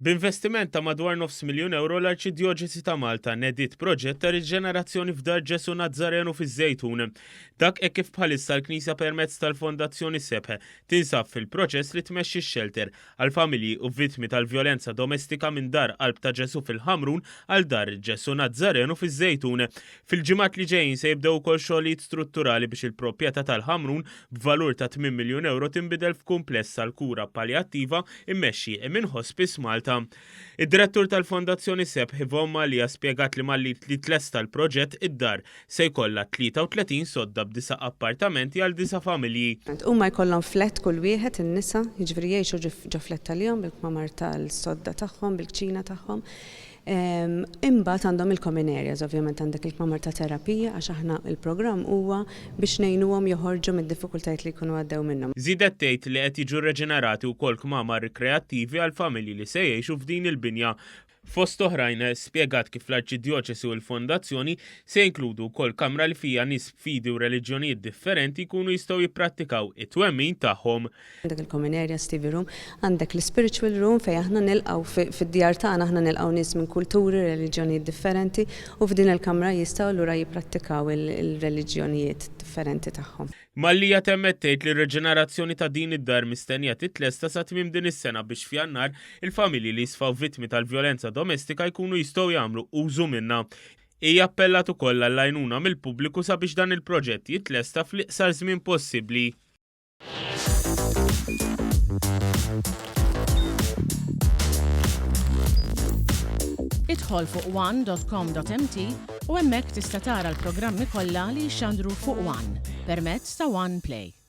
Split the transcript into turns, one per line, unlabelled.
B'investiment ta' madwar nofs miljun ewro l-Arċidjoċesi ta' Malta nediet proġett ta' riġenerazzjoni f'Dar Ġesù Nazzarenu fiż-Żejtun. Dak hekk kif bħalissa l-Knisja permezz tal-Fondazzjoni Sebħ tinsab fil-proċess li tmexxi x-xelter għal familji u vittmi tal-vjolenza domestika minn Dar Qalb ta' Ġesù fil-Ħamrun għal Dar Ġesù Nazzarenu fiż-Żejtun. Fil-ġimgħat li ġejjin se jibdew ukoll xogħlijiet strutturali biex il-proprjetà tal-Ħamrun b'valur ta' tmien miljun ewro tinbidel f'kumpless għall-kura paljattiva immexxi minn Hospice Malta. Id-Direttur tal-Fondazzjoni Sebħ Yvonne Mallia spjegat li malli jitlesta l-proġett id-dar se jkollha 33 sodda b'disa' appartamenti għal disa' familji.
Huma jkollhom flat kull wieħed, in-nisa, jiġifieri jgħixu ġo flat għalihom bil-kmamar tal-sodda tagħhom, bil-kċina tagħhom. Imbagħad għandhom il-common areas, ovvjament għandek il-kmamar ta' terapija għax aħna il-programm huwa biex ngħinuhom joħorġu mid-diffikultajiet li jkunu għaddew minnhom.
Żiedet tgħid li qed jiġu rreġenerati wkoll kmamar rikreattivi għall-familji li se jgħixu f'din il-binja. Fost oħrajn, spjegat kif l-Arċidjoċesi u l-Fondazzjoni se jinkludu wkoll kamra li fiha nies b'fidi u reliġjonijiet differenti jkunu jistgħu jipprattikaw it-twemmin tagħhom.
Għandek il-common areas, TV room, għandek l-ispiritual room fejn aħna nilqgħu fid-djar tagħna aħna nilqgħu nies minn kulturi, reliġjonijiet differenti u f'din il-kamra jistgħu allura jipprattikaw il-reliġjonijiet differenti tagħhom.
Mallia temmet tgħid li r-riġenerazzjoni ta' din id-dar mistennija titlesta sa tmiem din is-sena biex f'Jannar il-familji li jisfaw vittmi tal-vjolenza domestika jkunu jistgħu jagħmlu użu minnha. Hija appellat ukoll għall-għajnuna mill-pubbliku sabiex dan il-proġett jitlesta fl-iqsar żmien possibbli.
Idħol fuq one.com.mt u hemmhekk tista' tara l-programmi kollha li jixxandru fuq One permezz ta' One Play.